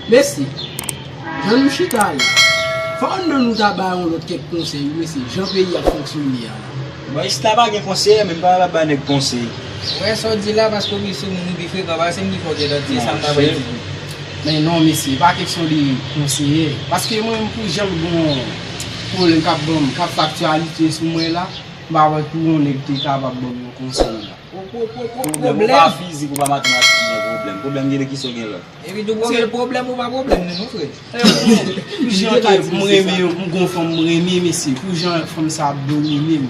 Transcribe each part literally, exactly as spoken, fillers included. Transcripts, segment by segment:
Mesye, jan nou chita a la, fò youn nan nou ta ba yon lòt kèk konsèy, wi, mesye, jan peyi a ap fonksyone a la. Bon, isit la pa gen konsèy, men m pa kapab ba nèg konsèy. Ou wè sa w di la, paske w pi sou moun, ou pi frekan pase m, ki fè w gentan di sa m ta pral di. Men non, mesye, pa kesyon de konseye. Paske mwen menm, pou jan m gen yon pwoblèm k ap ban m, k ap fè aktyalite sou mwen la, m pa wè pou yon nèg te kapab ban m yon konsèy la. Pwoblèm, ou pa fizik, ou pa matematik, ou gen pwoblèm. Pwoblèm gen de ki sa w gen la. Epi tou, pwoblèm, pwoblèm ou pa pwoblèm, non, non, frè. Pou jan ke m renmen, m gon fanm m renmen, mesye, pou jan fanm sa ap domine m,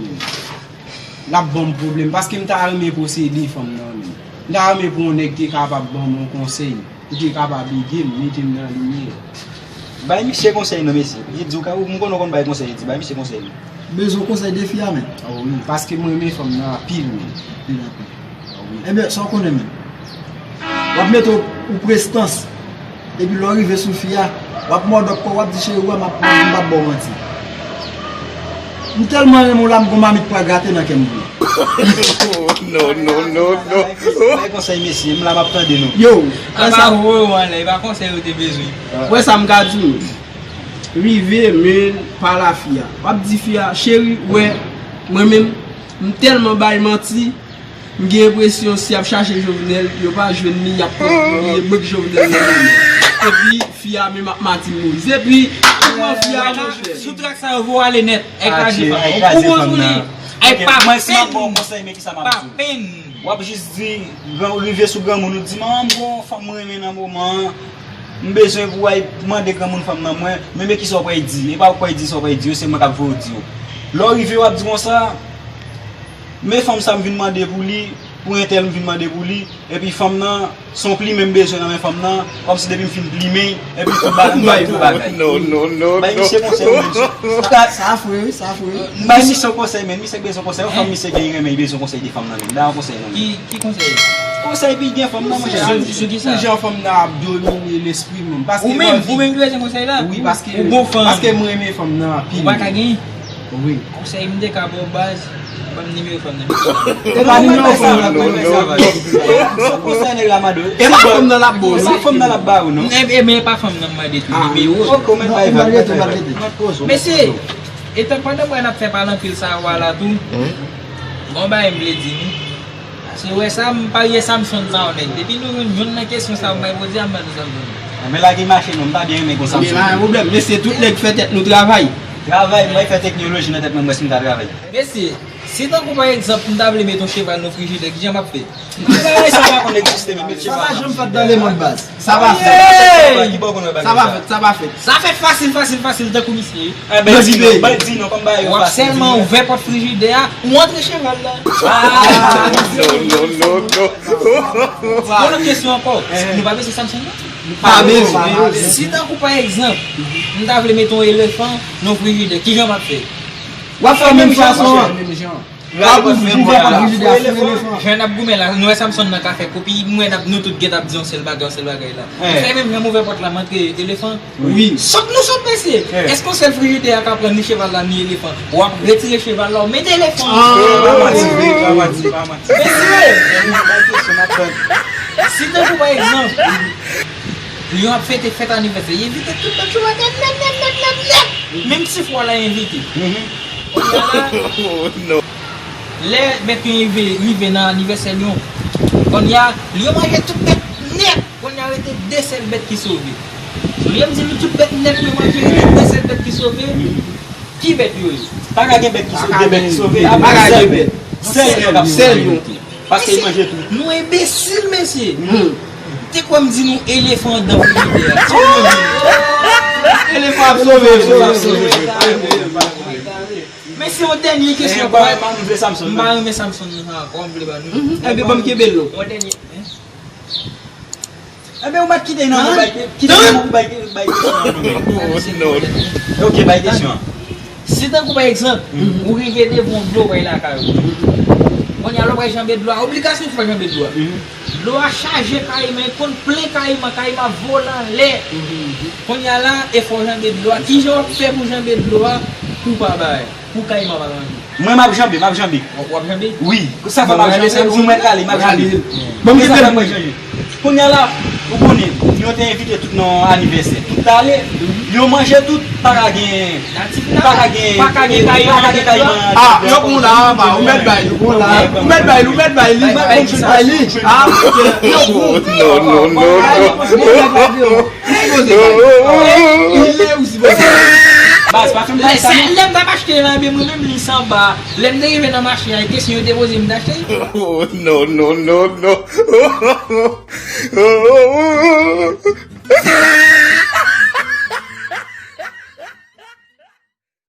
l ap ban m pwoblèm. Paske m ta renmen posede fanm nan, men. M ta renmen pou yon nèg te kapab ban m yon konsèy, pou te kapab ede m, mete m nan limyè. Bay misye konsèy non, mesye. Li di w ka, m konnen w konn bay konsèy, li di, bay misye konsèy non. Bezwen konsèy de fi a, men. Oh wi, paske m renmen fanm nan anpil, men. Anpil, anpil. Ebyen, sa w konnen menm. W ap mete w, ou prestans. Epi lè w rive sou fi a, w ap mòdòk kò w, w ap di, cheri, ou wè m ap pran, m p ap ba w manti. M tèlman renmen w la, m gon mamit pral grate nan kè m pou ou. Non, non, non, non. Bay konsèy, mesye, m la, m ap tande nou. Yo, wè sa. Apa voye w anlè, e pa konsèy ou te bezwen. Wè sa m ka di w. Rive, men, pale a fi a. W ap di fi a, cheri, wè, mwen menm, m tèlman bay manti, m gen enpresyon si y ap chache Jovenel, yo pa jwenn li, y ap pran, bliye, mwen k Jovenel nan men. Epi, fi a menm ap Martine Moïse. Epi, ou pran fi a, monchè. Sou trak sa yo, voye ale nèt. Ay kraze fanm nan. Ou bon pou li. Ay pa penn. Pa penn. W ap jis di, gran, rive sou granmoun, ou di, manman, m gon fanm m renmen nan moman an. M bezwen pou w al mande granmoun fanm nan mwen, men men kisa w pral di. E pa ou k pral di sa w pral di yo, se mwen k ap voye w di yo. Lè w rive, w ap di konsa, men fanm sa m vin mande pou li, pou entèl m vin mande pou li, epi fanm nan, se yon plimen m bezwen nan men fanm nan, kòmsi depi m fin plimen, epi tout bagay, m bay tout bagay. Non, non, non, bay misye konsèy, wi, mesye. Sa fre, wi, sa fre. M bay misye yon konsèy, men misye bezwen konsèy, yon fanm misye gen renmen, li bezwen konsèy de fanm nan, men. M ba yon konsèy, non, men. Ki, ki konsèy? Konsèy byen fanm nan, monchè. Sou, sou ki sa? Pou jan fanm nan ap domine lespri moun. Paske ou menm, ou menm ki bezwen konsèy la? Wi, paske, ou bon fanm. Paske mwen renmen fanm nan anpil. Ou pa ka genyen? Wi. Konsèy m te ka ba w baz, ban m nimewo fanm nan. E pa nimewo fanm nan, non, non, non. Se konsèy nèg la mande w. E pa fanm nan l ap ba w, non. Se fanm nan l ap ba w, non. E, e, men e pa fanm nan m mande tou, nimewo. Ok, mèt bay vag, mèt bay vag. Mesye, etan pandan mwen ap fè pale anpil sa a la tou, gon bagay m vle di nou. Paske wè sa, m parye Samson sa w nèg. Depi nou jwenn youn nan kesyon sa yo, m bay poze a, m ban nou Samson. Men lage mache non, m ta byen renmen gon Samson. Men pa gen pwoblèm, mesye, tout nèg fè tèt nou travay. Travay, mwen fè teknoloji nan tèt mwen, m wè si m ka travay. Mesye, si tankou pa egzanp, m ta vle met yon cheval nan frijidè, kijan m ap fè? Bagay sa pa konn egziste menm, met cheval. Sa pa janm fèt nan lemonn, baz. Sa pa fèt. Sa pa fèt, sa pa fèt. Sa fèt fasil, fasil, fasil, tankou misye. Ebyen, di non, ebyen, di non, kòm bagay yo fasil. W ap sèlman ouvè pòt frijidè a, ou antre cheval la. Ah, non, non, non, non. Yon lòt kesyon ankò. Nou pa bezwen Samson, non? Pa bezwen. Si tankou pa egzanp, m ta vle mete yon elefan nan frijidè, kijan m ap fè? W ap fè menm fason an. W ap ouvè pòt frijidè a, fout elefan. Jan n ap goumen la, nou wè Samson nan ka fè kopi, m wè n ap, nou tout gentan ap di yon sèl bagay, yon sèl bagay la. Fè menm jan m ouvè pòt la, m antre elefan. Wi. Sòt nou sòt, mesye. Èske yon sèl frijidè a ka pran ni cheval la, ni elefan? W ap retire cheval la, w mete elefan an. Ah. Pa manti, pa manti, pa manti. Mesye! Si tankou pa egzanp, Lyon ap fete fèt anivèsè, li envite tout lòt jouman nèt, nèt, nèt, nèt, nèt, nèt. Menm si fwa la envite. Kounye a la, lè bèt yo rive, rive nan anivèsè Lyon, kounye a, Lyon manje tout bèt nèt. Kounye a rete de sèl bèt ki sove. Olye m di nou tout bèt nèt yo manje, rete de sèl bèt ki sove. Ki bèt yo ye? Pa ka gen bèt ki sove, de bèt ki sove. Pa ka gen bèt. Sèl Lyon k ap sove. Paske li manje tout. Nou enbesil, mesye. Te kwè m di nou elefan anndan frijidè a. Elefan ap sove, elefan ap sove. Men se yon dènye kesyon. M pa renmen Samson nan ankò, m vle ba nou. Ebyen, ban m kenbe l non. Yon dènye. Ebyen, ou mèt kite nan men bay, kite nan men bay, bay kesyon an non. Ok, bay kesyon an. Si tankou pa egzanp, ou rive devan yon dlo prè lakay ou. Kounye a lè w pral janbe dlo a, obligasyon w fè janbe dlo a. Dlo a chaje kayiman, e konn plen kayiman, kayiman ap vole anlè. Kounye a la, e fò w janbe dlo a. Kijan w ap fè pou janbe dlo a pou w pa bay, pou kayiman pa manje? Mwen, m ap janbe, m ap janbe. W ap janbe? Wi. Sa fè m ap janbe, ou mèt ale, m ap janbe. Bon, men sa fè mwen janbe. Kounye a la, ou konnen, Yo te envite tout nan anivèsè. Tout t ale, yo manje tout, pa ka gen, pa ka gen, pa ka gen kayiman. Ah, yo konn la, pa, ou mèt bay li, ou konn la, ou mèt bay li, ou mèt bay li, ou mèt bay li. Ah, yo konn. Non, non, non, non. Li sipoze bay. Li sipoze bay. Baz, pa fè m bay sa non. Lè m t ap achte la, ebyen mwen menm li sanba. Lè m te rive nan mache a, kesyon yo te poze m, m t achte l. Oh, non, non, non, non.